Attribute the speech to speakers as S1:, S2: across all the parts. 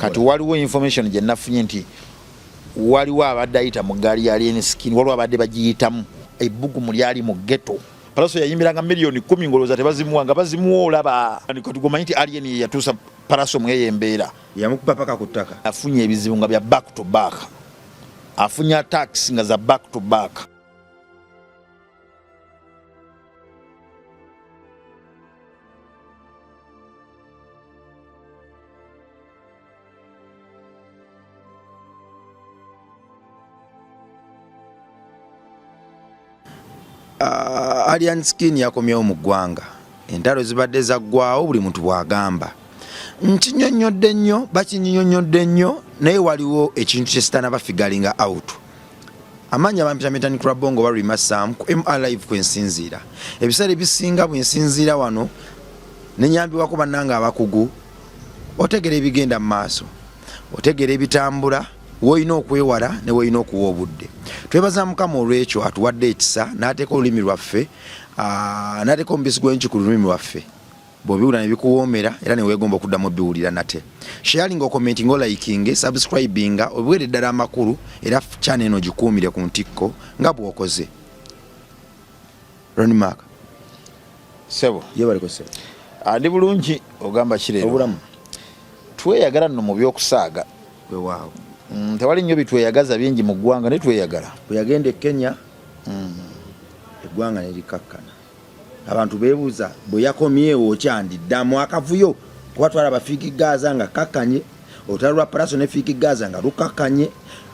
S1: Kati waliwo information gye nafunye nti waliwo abadde ayita mu ggaali ya Alien Skin, waliwo abadde bagiyitamu, ebbugumu lyali mu ghetto. Pallaso yayimbiranga 10 million ng'olowooza tebazimuwa, nga bazimuwa olaba. Kati gomanyi nti Alien ye yatuusa Pallaso mu eyo embeera.
S2: Yamukuba paka ku ttaka.
S1: Afunye ebizibu nga bya back to back, afunye attacks nga za back to back.
S2: Alien Skin yakomyewo mu ggwanga, entalo zibadde zaggwawo, buli muntu bw'agamba nkinyonnyodde nnyo, bakinyonnyodde nnyo, naye waliwo ekintu kye sitanaba figuringa out. Amannya bampita Metani Krabongo Barima Sam ku MR Live kwensinziira. Ebiseera ebisinga bwensinziira wano nenyambiwako bannange abakugu, otegera ebigenda mu maaso, otegera ebitambula, woolina okwewala ne woolina okuwa obudde. Twebaza Mukama olw'ekyo atuwadde ekisa n'ateeka olulimi lwaffe, n'ateeka omubisi gw'enjuki ku lulimi lwaffe. Bw'obiwulira ne bikuwoomera era ne weegomba okuddamu obiwulira nate. Sharing, ocommenting, oliking, subscribing, obiwere ddala amakulu, era channel eno ogikuumire ku ntikko nga bw'okoze. Ronnie Mark.
S1: Sebo.
S2: Yebaleko ssebo.
S1: Ndi bulungi, ogamba kireero.
S2: Obulamu.
S1: Tweyagala nno mu by'okusaaga.
S2: Weewaawo.
S1: Tewali nnyo bitweyagaza bingi mu ggwanga, naye tweyagala.
S2: Bwe yagenda e Kenya, eggwanga ne likakkana. Abantu beebuuza bwe yakomyewo okyandiddamu akavuyo, kuba twalaba Fik Gaza nga kakkanye, olutalo lwa Pallaso ne Fik Gaza nga lukakkanye,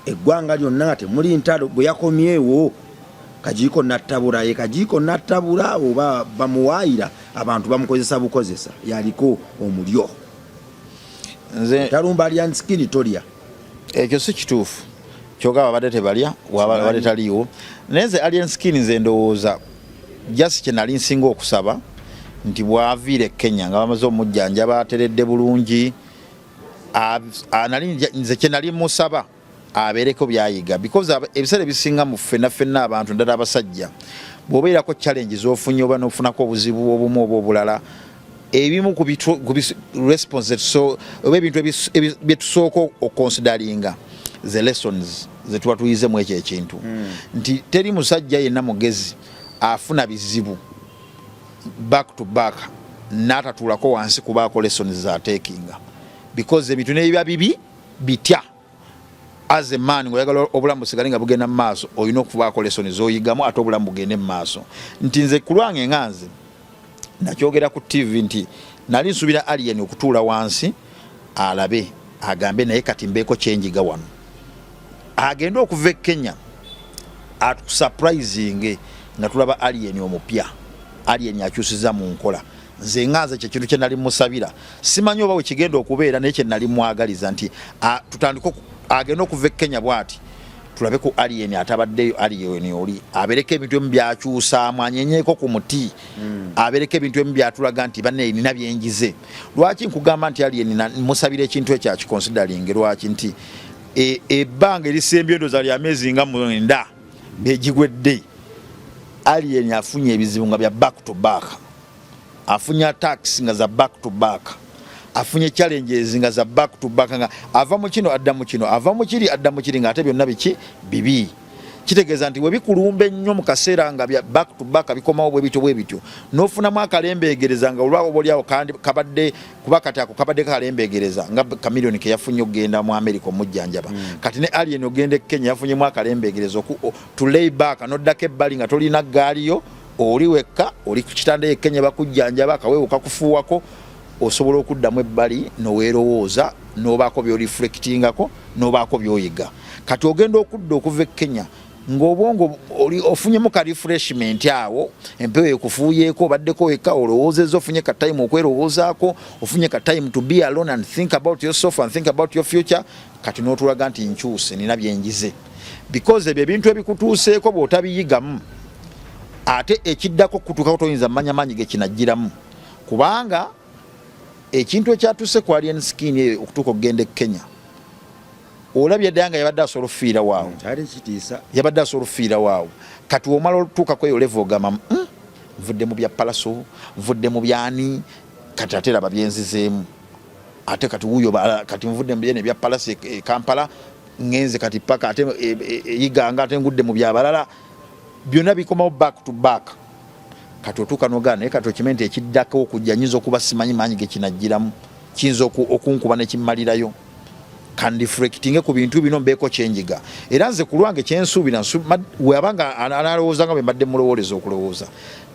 S2: eggwanga lyonna nga temuli ntalo. Bwe yakomyewo kajiiko nattabula, ye kajiiko nattabula oba bamuwaayira, abantu bamukozesa bukozesa, yaliko omulyo.
S1: Nze
S2: talumba Alien Skin tolya.
S1: Ekyo si kituufu kyogamba, babadde tebalya, wabadde taliiwo. Naye nze Alien Skin, nze ndowooza just kye nali nsinga okusaba nti bw'aviira e Kenya nga bamaze omujjanjaba ateredde bulungi, nze kye nali musaba abeereko byayiga, because ebiseera ebisinga mu ffenna ffenna abantu, ddala abasajja, bw'obeerako challenge z'ofunye oba n'ofunako obuzibu obumu oba obulala, ebimu ku response so oba ebintu bye tusooka okonsideringa the lessons zetuba tuyizemu ekyo ekintu, nti teri musajja yenna mugezi afuna bizibu back to back n'atatuulako wansi kubaako lessons zateekinga, because ebintu nebiba bibi bitya, as a man ng'oyagala obulamu busigale nga bugenda mu maaso, olina okubaako lesson z'oyigamu ate obulamu bugende mu maaso. Nti nze ku lwange nga nze nakyogera ku TV nti nali nsuubira Alien okutuula wansi alabe agambe, naye kati mbeeko kyenjiga wano, agende okuva e Kenya atusurprisinge nga tulaba Alien omupya, Alien akyusiza mu nkola. Nze nga nze kyekintu kye nali musabira, simanyi oba wekigenda okubeera, naye kye nali mwagaliza nti tutandike agende okuva e Kenya bw'ati tulabe ku Alien atabaddeyo, Alien oli abeereko ebintu ebimu byakyusaamu, anyenyeeko ku muti, abeereko ebintu ebimu byatulaga nti banne nina byenjize. Lwaki nkugamba nti Alien musabira ekintu ekyo akiconsideringe? Lwaki? Nti ebbanga erisembye ndowooza lya myezi nga 9 begigwedde, Alien afunye ebizibu nga bya back to back, afunye attacks nga za back to back, afunye challenges nga za back to back, nga ava mu kino adda mu kino, ava mu kiri adda mu kiri, nga ate byonna biki bibi. Kitegeeza nti webikulumba ennyo mu kaseera nga bya back to back bikomawo bwe bityo bwe bityo, n'ofunamu akalembeegereza nga olwawo oba oliawo kandi kabadde kuba kati ako kabadde kalembeegereza nga Chameleone ke yafunye okugenda mu America omujjanjaba. Kati ne Alien ogenda e Kenya yafunyemu akalembeegereza to lay back, n'oddako ebbali nga tolina ggaaliyo, oli wekka, oli ku kitanda e Kenya bakujjanjaba, akaweewo kakufuuwako, osobola okuddamu ebbali noweerowooza n'obaako by'oreflectingako n'obaako by'oyiga. Kati ogenda okudda okuva e Kenya ng'obwongo ofunyemu ka refreshment awo, empewo ekufuuyeeko, obaddeko wekka, olowoozezza, ofunye ka time okwerowoozaako, ofunye ka time to be alone and think about yourself and think about your future. Kati n'otulaga nti nkyuse, nina byenjize, because ebyo ebintu ebikutuuseeko bw'otabiyigamu, ate ekiddako kutuukako toyinza mmanya maanyi ge kinajjiramu, kubanga ekintu ekyatuuse ku Alien Skin eyo okutuuka okugenda e Kenya, olabye ddala nga yabadde asobola okufiira waawo.
S2: Kyali kitiisa.
S1: Yabadde asobola okufiira waawo. Kati omala otuukako eyo level ogamba, nvudde mu bya Pallaso, nvudde mu byani, kati ate raba byenzizeemu." Ate kati wuuyo kati nvudde mu byene ebya Palace e Kampala, ngenze kati paka ate Iganga, ate ngudde mu byabalala, byonna bikomawo back to back. Kati otuuka nogaa, naye kati okimanyi nti ekiddako okujja nyinza okuba simanyi maanyi gekinajjiramu, kiyinza okunkuba nekimmalirayo. Kanreflectinge ku bintu bino, mbeeko kyenjiga. Era nze ku lwange kyensuubira, wabanga analowooza nga bwe mbadde mulowooleza okulowooza,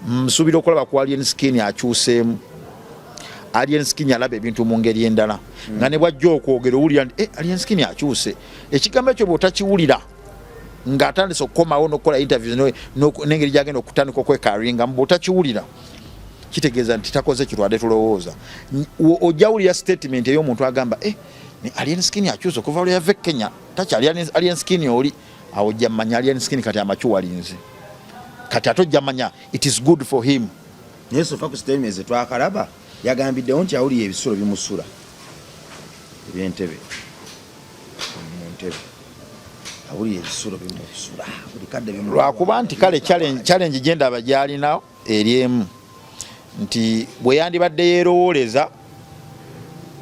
S1: nsuubira okulaba ku Alien Skin akyuseemu. Alien Skin alaba ebintu mu ngeri endala, nga ne bwajja okwogera owulira nti Alien Skin akyuse. Ekigambo ekyo bw'otakiwulira ng'atandise okukomawo n'okukola interviews n'engeri gyagenda okutandika okwekaringa, bw'otakiwulira kitegeeza nti takoze kitwadde tulowooza. Ojja wulira statement ey'omuntu agamba, ne Alien Skin akyuse okuva lwe yava e Kenya, takyali Alien Skin oli awo. Ojja mmanya Alien Skin kati amacuwalinze, kati ate ojja manya it is good for him.
S2: Naye so far ku statement zetwakalaba, yagambiddewo nti awulira ebisulo bimusula ebyentebe, mu ntebe awulira ebisulo bimusula buli kadde.
S1: Lwakuba nti kale challenge gyendaba gyalina eri emu, nti bwe yandibadde yeerowooleza,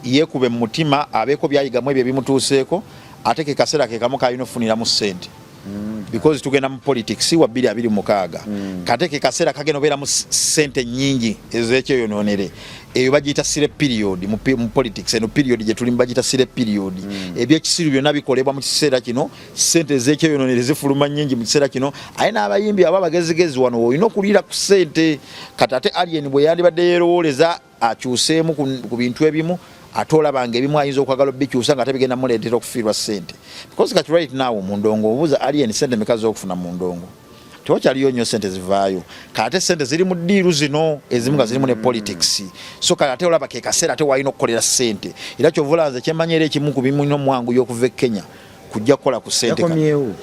S1: yeekube mu mutima, abeeko byayigamu ebyo ebimutuuseeko, ate ke kaseera ke kamu kalina okufuniramu ssente, because tugenda mu politics wa 2026. Kate ke kaseera kagenda obeeramu ssente nnyingi ez'ekyeyononere. Eyo bagiyita slay period mu politics. Eno period gye tulimu bagiyita slay period. Ebyekisiru byonna bikolebwa mu kiseera kino, ssente ez'ekyeyononere zifuluma nnyingi mu kiseera kino. Aye n'abayimbi abo abagezigezi wano olina okuliira ku ssente. Kati ate Alien bwe yandibadde yeerowooleza akyuseemu ku bintu ebimu, ate olaba nga ebimu ayinza okwagala obikyusa nga tebigenda muleetera okufiirwa ssente, because kati right now mu ndongo obuuza Alien ssente meka z'okufuna mu ndongo, tewakyaliyo nnyo ssente zivaayo. Kate ssente ziri mu deal zino ezimu nga zirimu ne politics. So kale ate olaba ke kaseera ate walina okukolera ssente. Era kyova nze kyemmanyi, era ekimu ku bimulina omwangu y'okuva e Kenya kujja kukola ku ssente kati.
S2: Yakomyewo.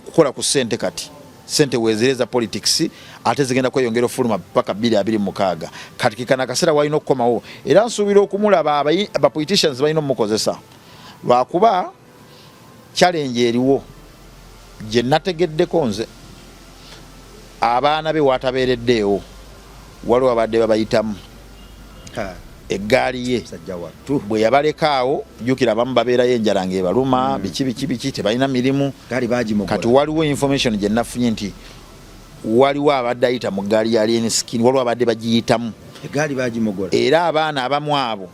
S1: Kukola ku ssente. Kati ssente weezire za politics, ate zigenda kweyongera ofuluma paka 2026. Kati kekana akaseera walina okukomawo, era nsuubira okumulaba aba politicians balina omukozesa, lwakuba challenge eriwo gye nategeddeko nze, abaana be watabeereddeewo, waliwo abadde babayitamu eggaali ye.
S2: Musajja wattu.
S1: Bwe yabalekaawo, jjukira abamu babeerayo enjala ng'ebaluma, biki biki biki, tebalina mirimu.
S2: Gaali bagimogola.
S1: Kati waliwo information gye nafunye nti waliwo abadde ayita mu ggaali ya Alien Skin, waliwo abadde bagiyitamu.
S2: Egaali bagimogola.
S1: Era abaana abamu abo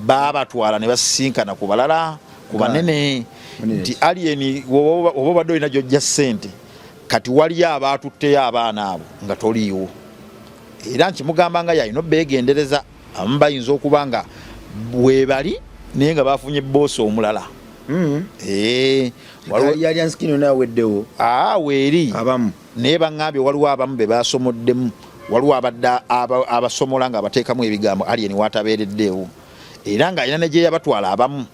S1: baabatwala ne basisinkana ku balala, ku banene.
S2: Munene.
S1: Nti Alien oba obadde olina gyojja ssente, kati waliyo abaatutteyo abaana abo nga toliiwo. Era nkimugamba nga yalina obeegendereza, abamu bayinza okuba nga weebali naye nga bafunye boosi omulala.
S2: Waliwo yali ansikini yonna aweddewo.
S1: Aa, weeri.
S2: Abamu.
S1: Naye baŋŋambye waliwo abamu be basomoddemu, waliwo abadde abasomola nga abateekamu ebigambo Alien watabeereddeewo, era ng'alina ne gye yabatwala abamu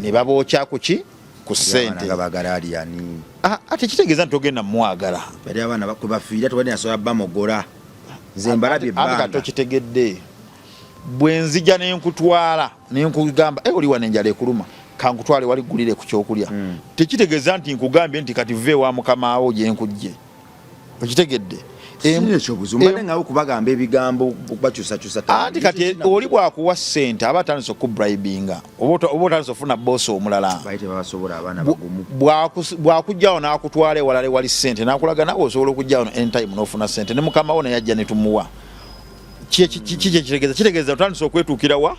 S1: ne babookya ku ki, ku ssente.
S2: Nga bagala Alien.
S1: Ah, ate kitegeeza nti togenda mumwagala.
S2: Bali abaana kwe bafiira tewali nasobola bamogola, nze mbalabye.
S1: Anti kati
S2: ebbanga.
S1: Okitegedde, bwe nzija nenkutwala nenkugamba, "Eh, oli wano enjala ekuluma, kankutwale wali gulire ku kyokulya," tekitegeeza nti nkugambye nti kati ve wa mukamaawo gyenkujje. Okitegedde?
S2: Sirina ekyobuzibu, mbadde ngawo kubagamba ebigambo bakyusakyusa.
S1: Anti kati oli bwakuwa ssente aba atandise okubribinga, oba otandise okufuna boosi omulala.
S2: Bali tebabasobola, abaana bagumu.
S1: Bwakujjawo n'akutwala ewalala ewali ssente, n'akulaga naawe osobola okujjawo anytime n'ofuna ssente, ne mukama wo naye ajja ne tumuwa. Ki kyekitegeeza? Kitegeeza otandise okwetuukira wa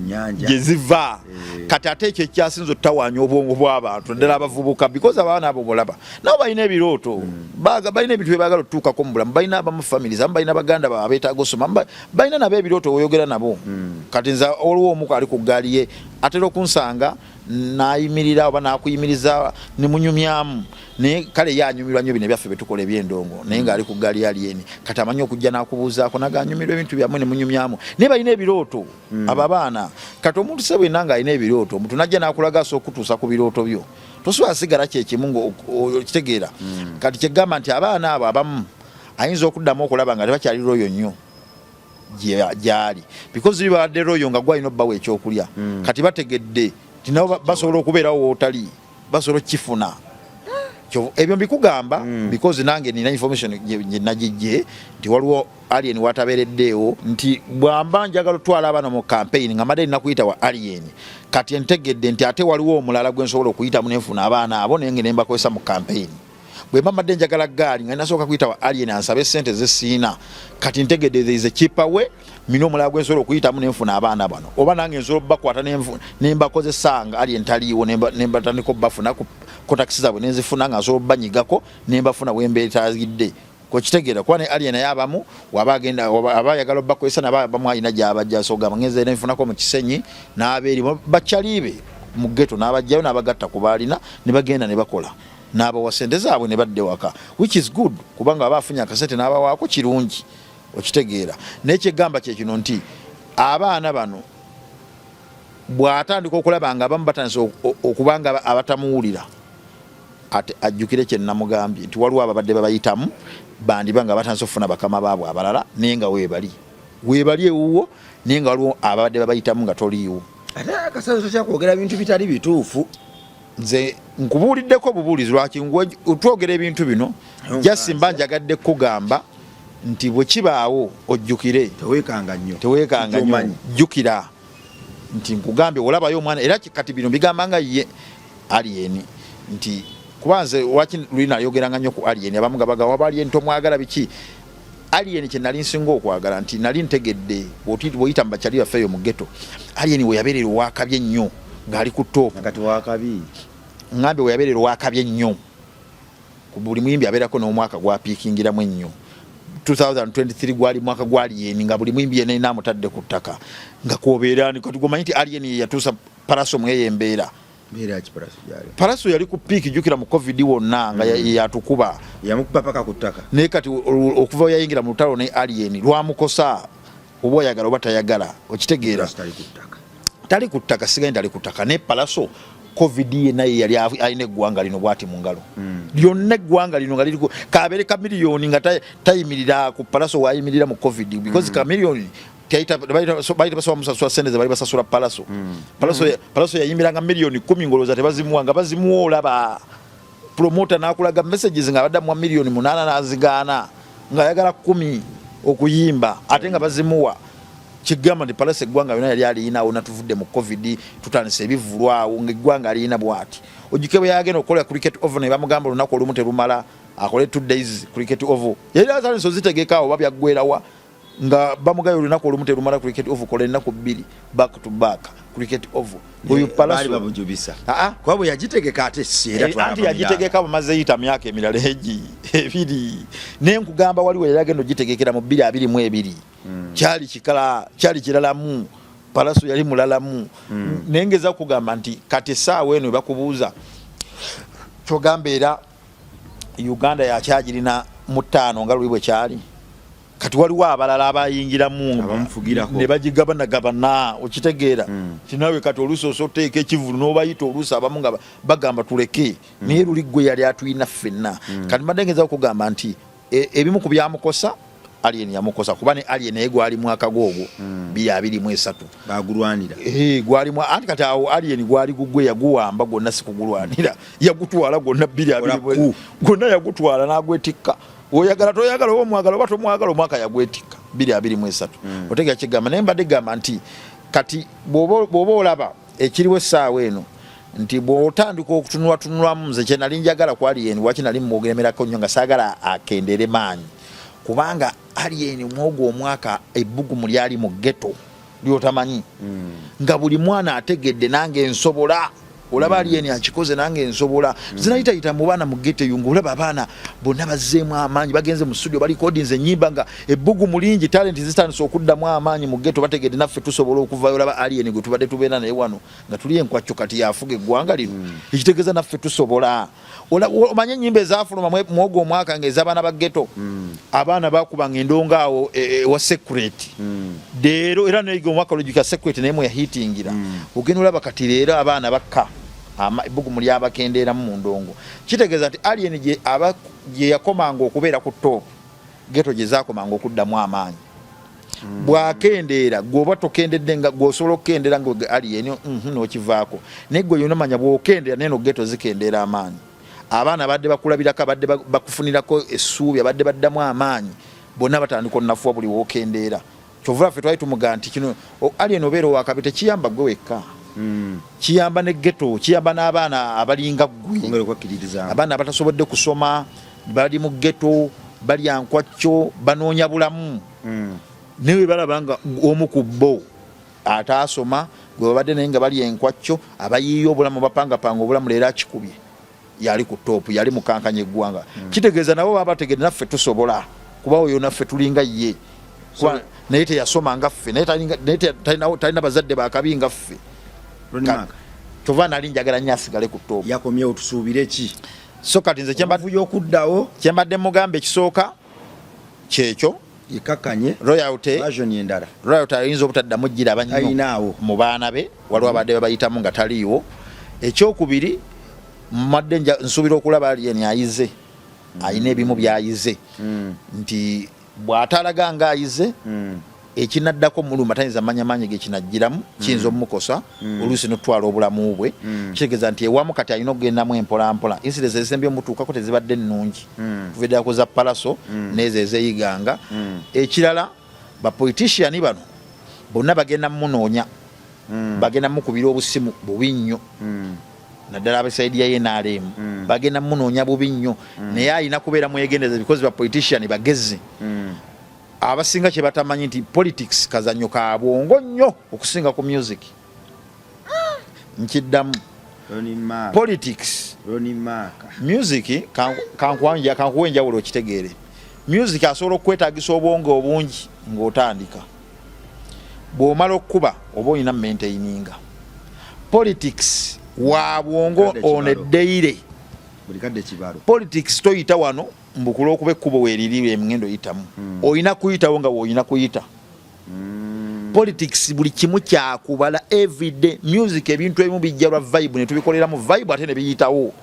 S2: nyanja
S1: gye ziva. Kati ate ekyo ekyasinza okutawaanya obwongo bw'abantu, naddala abavubuka, because abaana abo bolaba nabo balina ebirooto. Balina ebintu byebaagala otutuukako mu bulamu, balina abamu families, abamu balina baganda baabwe abeetaaga osoma, balina nabo ebirooto oyogera nabo. Kati nze waliwo omu ali ku ggaali ye atera okunsanga n'ayimirira oba n'akuyimiriza ne munyumyamu, naye kale ye anyumirwa nnyo bino ebyaffe byetukola ebyendongo, naye ng'ali ku ggaali ya Alien. Kati amanyi okujja n'akubuuzaako naganyumirwa ebintu byammwe ne munyumyamu, naye balina ebirooto abo abaana. Kati omuntu se bwenna ng'alina ebirooto, omuntu najja n'akulaga asobola okutuusa ku birooto byo, tosobola sigala kyekimu ng'okitegeera. Kati kyegamba nti abaana abo abamu ayinza okuddamu okulaba nga tebakyali loyal nnyo gyali, because bibadde loyal nga gwalina obbawa ekyokulya. Kati bategedde nti nabo basobola okubeerawo wootali, basobola okukifuna. Ebyo mbikugamba because nange nina information gye nagijje nti waliwo Alien watabeereddeewo, nti bwamba njagala otwala abaana mu campaign nga mbadde nina kuyita wa Alien. Kati entegedde nti ate waliwo omulala gwe nsobola okuyitamu nenfuna abaana abo, naye nge nembakozesa mu campaign. Bwe mba mbadde njagala gaali nga nasooka kuyita wa Alien ansabe sente zesiina, kati ntegedde there is a cheaper way, nina omulala gwe nsobola okuyitamu nenfuna abaana bano, oba nange nsobola obakwata nembakozesa nga Alien taliiwo, nembatandika obbafuna ku contacts zaabwe, nenzifuna nga nsobola obbanyigako nembafuna wembeetagidde. Okitegeera? Kuba ne Alien naye abamu waba agenda aba ayagala obbakozesa, naba abamu alina gyabajja. So gamba ngenze nenfunako mu Kisenyi n'abeeri bakyaliibe mu ghetto, n'abajjayo n'abagatta ku baalina ne bagenda ne bakola, n'abawa sente zaabwe ne badda ewaka, which is good, kubanga aba afunye akasente n'abawaako, kirungi. Okitegeera? Naye kyegamba kyekino nti abaana bano bw'atandika okulaba nga abamu batandise okuba nga abatamuwulira, ate ajjukire kye namugambye nti waliwo ababadde babayitamu, bandiba nga batandise okufuna bakama baabwe abalala, naye nga weebali weebali ewuwo, naye nga waliwo ababadde babayitamu nga toliiwo.
S2: Ate akasazo tokyakwogera bintu bitali bituufu.
S1: Nze nkubuuliddeko obubuulizi. Lwaki twogera ebintu bino? Jasi mba njagadde kukugamba nti bwe kibaawo ojjukire.
S2: Teweekanga nnyo.
S1: Teweekanga nnyo, jjukira nti nkugambye olabayo omwana. Era kati bino bigamba nga ye Alien, nti kuba nze waki luli nayogeranga nnyo ku Alien, abamu nga bagamba waba Alien tomwagala biki. Alien kye nali nsinga okwagala nti nali ntegedde bw'oyita mu bakyali baffe eyo mu ghetto, Alien we yabeerera owakabi ennyo ng'ali ku top.
S2: Kati wakabi.
S1: Ŋŋambye we yabeerera owakabi ennyo. Ku buli muyimbi abeerako n'omwaka gwapiikingiramu ennyo. 2023 gwali mwaka gwa Alien, nga buli muyimbi yenna alina amutadde ku ttaka nga kwobeera. Kati gomanyi nti Alien ye yatuusa Pallaso mu eyo embeera.
S2: Mbeera ki Pallaso gyali?
S1: Pallaso yali ku peak, jjukira mu COVID wonna nga yatukuba.
S2: Yamukuba paka ku ttaka.
S1: Naye kati okuva we yayingira mu lutalo ne Alien lwamukosa, oba oyagala oba tayagala. Okitegeera?
S2: Pallaso tali ku ttaka.
S1: Tali ku ttaka, sigaye tali ku ttaka, naye Pallaso COVID ye naye yali alina eggwanga lino bwati mu ngalo lyonna, eggwanga lino nga liriku kabeere Chameleone nga tayimirira ku Pallaso wayimirira mu COVID, because Chameleone bayita basobola musasula sente ze bali basasula Pallaso. Pallaso yayimiranga miliyoni 10, ngolowooza tebazimuwa, nga bazimuwa. Olaba promoter n'akulaga messages nga abadde amuwa miliyoni 8 n'azigaana, ng'ayagala 10 okuyimba, ate nga bazimuwa. Kigamba nti Pallaso eggwanga lyonna yali aliyinawo. Natuvudde mu COVID, tutandise ebivvulu awo ng'eggwanga aliyina bwati. Ojjuke bwe yagenda okukola Cricket Oval ne bamugamba olunaku olumu terumala, akole 2 days Cricket Oval. Yali atandise ozitegeka awo, oba byaggwerawa nga bamugayo olunaku olumu terumala, Cricket Oval kola ennaku 2 back to back Cricket Oval. Oyo
S2: Baali
S1: Pallaso
S2: babujubisa.
S1: Ah, ah.
S2: Kuba bwe yagitegeka ate si era
S1: Eh, anti yagitegeka bumaze yita myaka emirala egi 2, naye nkugamba waliwo yali agenda ogitegekera mu 2022. Kyali kikala, kyali kiralamu, Pallaso yali mulalamu. Naye ngeza kugamba nti kati essaawa eno ebakubuuza kyogamba era Uganda yakyagirina mu ttaano nga luli bwe kyali. Kati waliwo abalala abayingiramu
S2: Abamufugirako.
S1: ne bagigabanagabana. Okitegeera ti nawe kati oluusi osobola oteeka ekivulu n'obayita, oluusi abamu nga bagamba tuleke, naye luli gwe yali atulina ffenna. Kati mbadde ngeza okugamba nti ebimu ku byamukosa, Alien yamukosa, kuba ne Alien naye gwali mwaka gwogwo 2023.
S2: Bagulwanira.
S1: Eh, gwalimu anti kati awo Alien gwali gugwe, yaguwamba gwonna, si kugulwanira, yagutwala gwonna bbiri abiri
S2: Kola
S1: gwonna yagutwala n'agwetikka. Oyagala toyagala, oba omwagala oba tomwagala, omwaka yagwetikka 2023. Otegera kigamba? Naye mbadde gamba nti kati bw'oba olaba ekiriwo essaawa eno nti bw'otandika okutunulatunulamu, nze kye nali njagala ku Alien, waki nali mwogemerako nnyo nga saagala akendere maanyi, kubanga Alien mwogwo omwaka ebbugumu lyali mu ghetto lyotamanyi, nga buli mwana ategedde nange nsobola. Olaba Alien akikoze, nange nsobola. Zinayitayita mu baana mu ghetto eyo, ngaolaba abaana bonna bazzeemu amaanyi, bagenze mu studio, balikodinze ennyimba, nga ebbugumu lingi, talent zitandise okuddamu amaanyi mu ghetto, bategedde naffe tusobola okuvayo. Olaba Alien gwe tubadde tubeera naye wano nga tuli enkwacyo, kati yafuga eggwanga lino, ekitegeeza naffe tusobola. Omanye ennyimba ezafuluma mwogwo omwaka nga ez'abaana ba ghetto, abaana bakubanga endongo awo ewa Secret leero, era naye omwaka olujukira Secret naye mweyahitingira. Ogenda olaba kati leero abaana bakka ebbugumu lyabakendeeramu mu ndongo, kitegeeza nti Alien gye yakomanga okubeera ku top, ghetto gye zakomanga okuddamu amaanyi. Bwakendeera gwe oba tokendedde, nga gweosobola okukendeera nga Alien n'okivaako, naye gwe yona manya bw'okendeera naye no ghetto zikendeera amaanyi. Abaana abadde bakulabirako, abadde bakufunirako essuubi, abadde baddamu amaanyi, bonna batandika onafuwa buli wokendeera. Kyova ffe twali tumugaa nti kino alien obeera owakabi, tekiyamba gwe wekka, kiyamba ne ghetto, kiyamba n'abaana abalinga ggwe, abaana abatasobodde kusoma, bali mu ghetto, balya nkwacyo, banoonya bulamu. Naye bwe balaba nga omu ku bo ataasoma gwe babadde naye nga balya enkwacyo, abayiiya obulamu, bapangapanga obulamu, leero akikubye, yali ku top, yali mukankanya eggwanga, kitegeeza nabo baba bategedde naffe tusobola, kuba oyo naffe tulinga ye. Naye teyasoma nga ffe, naye talina bazadde bakabi nga ffe. Kyova nali njagala nnyo asigale ku top.
S2: Yakomyewo, tusuubire ki?
S1: So kati nze
S2: okuddawo
S1: kyembadde mugamba ekisooka kyekyo.
S2: Yekakkanye.
S1: Royalty.
S2: Version endala.
S1: Royalty ayinza obutaddamu giraba nnyo mu baana be, waliwo abadde babayitamu nga taliiwo. Ekyokubiri, mmadde nsuubira okulaba alien ayize, ayina ebimu byayize, nti bw'atalaga nga ayize, ekinaddako muluma, tayinza manya maanyi gekinajjiramu, kiyinza omumukosa, oluusi notwala obulamu bwe. Kitegeeza nti ewamu kati alina okugendamu empolampola. Incidents ezisembye omutuukako tezibadde nnungi, kuva eddala ku za Palaso n'ezo ezeyiganga. Ekirala, bapolitician bano bonna bagenda mumunoonya, bagenda mukubira obusimu bubi nnyo, naddala aba side ya NRM, bagenda munoonya bubi nnyo. Naye alina kubeera mwegendereza because bapolitician bagezi. Abasinga kye batamanyi nti politics kazanyo ka bwongo nnyo okusinga ku music. Nkiddamu, politics, music kankuwa enjawulo okitegeere. Music asobola okwetagisa obwongo obungi ng'otandika, bw'omala okkuba oba olina maintaininga. Politics wa bwongo oneddeire. Politics toyita wano mbukula okuba ekkubo weeriri emugendo oyitamu, olina kuyitawo nga woolina kuyita. Politics buli kimu kyakubala everyday. Music ebintu ebimu bijja lwa vibe, ne tubikolera mu vibe ate ne biyitawo.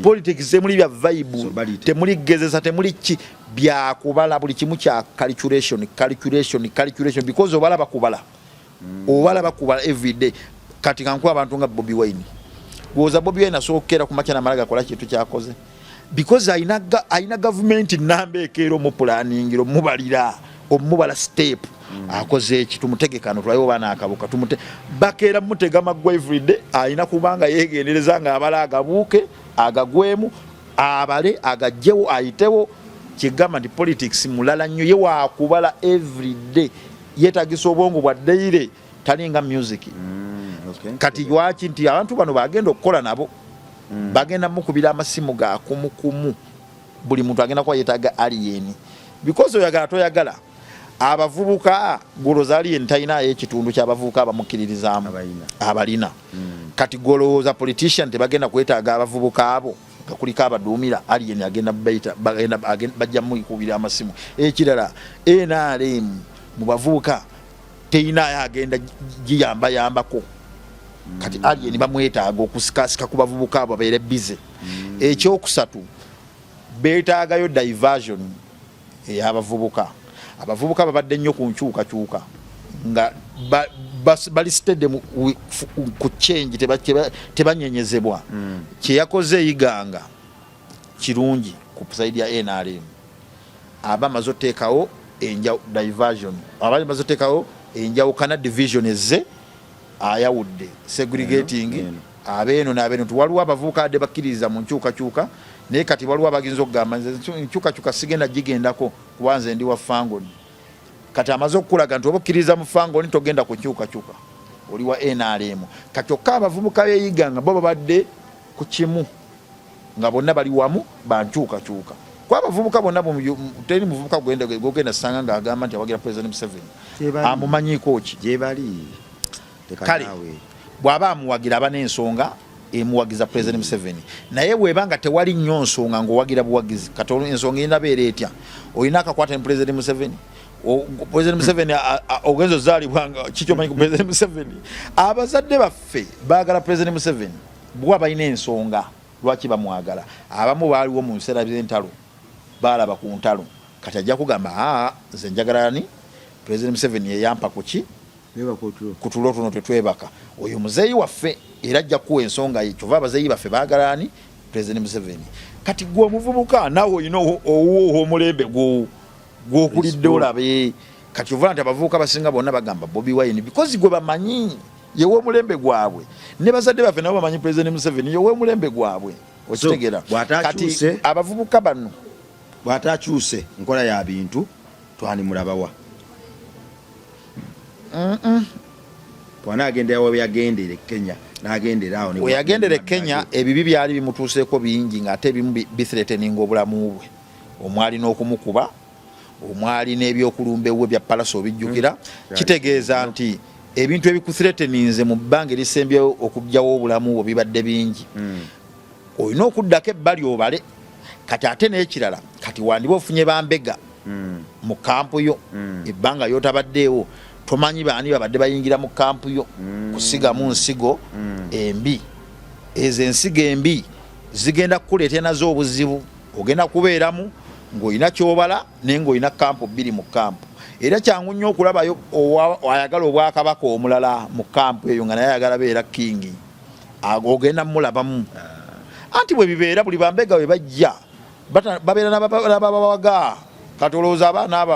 S1: Politics temuli bya vibe, temuli gezesa, temuli ki, byakubala. Buli kimu kya calculation, calculation, calculation, because obala bakubala, obala bakubala everyday. Kati kankuwa abantu nga Bobi Wine. Gwoza Bobi Wine asobola okukeera ku makya namala gakola kintu kyakoze? Because alina gavumenti namba ekeera omupulaningira, omubalira, omubala step. Akoze eki, tumutegekano tulabe oba naakabuka tumute. Bakeera mutega maggwa everyday. Alina kubanga yegendereza nga abala agabuuke agagwemu, abale agajjewo ayitewo. Kyegamba nti politics mulala nnyo, ye wakubala everyday, yetagisa obwongo bwa daily, talinga music. Kati lwaki nti abantu bano bagenda okukola nabo, bagenda mukubira amasimu ga kumukumu, buli muntu agenda kuba yetaaga alien, because oyagala toyagala, abavubuka golooza alien talinayo ekitundu ky'abavubuka abamukkiririzaamu abalina. Kati golowooza politician tebagenda kwetaaga abavubuka abo nga kuliko abaduumira alien? Agenda bajja mukubira amasimu. Ekirala, NRM mu bavubuka teyinayo agenda giyambayambako. Kati alien bamwetaaga okusikasika ku bavubuka abo babeere busy. Ekyokusatu, beetaagayo diversion ey'abavubuka. Abavubuka babadde nnyo ku nkyukakyuka nga bali steady ku change, tebanyenyezebwa. Kyeyakoze eyiganga kirungi ku side ya NRM, aba amaze oteekawo diversion, aba amaze oteekawo enjawukana, division ezze ayawudde, segregating abeeno n'abeeno, nti waliwo abavubuka adde bakkiririza mu nkyukakyuka, naye kati waliwo abaginza okugamba nze nkyukakyuka sigenda gigendako kuba nze ndi wa Fangoni. Kati amaze okukulaga nti oba okkiririza mu Fangoni togenda ku nkyukakyuka, oli wa NRM. Kati kyokka abavubuka beeyiganga bo babadde ku kimu nga bonna bali wamu bankyukakyuka, kuba abavubuka bonna, teri muvubuka gwogenda sanga ng'agamba nti awagira President Museveni. Amumanyiiko ki? Kale bw'aba amuwagira aba n'ensonga emuwagiza President Museveni, naye bweba nga tewali nnyo nsonga ng'owagira buwagizi, kati ensonga erina beera etya? Olina akakwata ne President Museveni? President Museveni ogenza ozaalibwa nga kikyomanyi ku President Museveni? Abazadde baffe baagala President Museveni bwa balina ensonga lwaki bamwagala. Abamu baaliwo mu nseera z'entalo, baalaba ku ntalo. Kati ajja kugamba, aa, nze njagala ani? President Museveni yeyampa kuki ku tulo tuno tetwebaka, oyo muzeeyi waffe, era ajja kuwa ensonga ye. Kyova abazeeyi baffe baagala ani? President Museveni. Kati gwe omuvubuka naawe olina owuwo omulembe gwokulidde olabe. Kati ovula nti abavubuka basinga bonna bagamba Bobi Wine because gwe bamanyi yewe omulembe gwabwe, ne bazadde baffe nabo bamanyi President Museveni yewe omulembe gwabwe. Okitegeera? Kati abavubuka bano
S2: bw'atakyuse nkola ya bintu, twanimulabawa bwanagendera we yagendera e Kenya, nagendera awo?
S1: We yagendera e Kenya, ebibi byali bimutuuseeko bingi, ng'ate ebimu bithreateninga obulamu bwe, omwali n'okumukuba, omwali n'ebyokulumba ewuwe bya Palaso, obijjukira? Kitegeeza nti ebintu ebikuthreateninze mu bbanga erisembyeyo okugjawo obulamu bwe bibadde bingi. Olina okuddako ebbali obale. Kati ate n'ekirala, kati wandiba ofunye bambega mu camp yo. Ebbanga yotabaddeewo, tomanyi baani babadde bayingira mu camp yo kusigamu nsigo embi. Ezo ensigo embi zigenda kukuleetera nazo obuzibu. Ogenda kubeeramu ng'olina kyobala, naye ng'olina camp bbiri mu camp. Era kyangu nnyo okulabayo ayagala obwakabaka omulala mu camp eyo, nga naye ayagala beera king. Ogenda mulabamu anti bwe bibeera, buli bambega bwe bajja babeera n'ababawaga. Kati olowooza abaana abo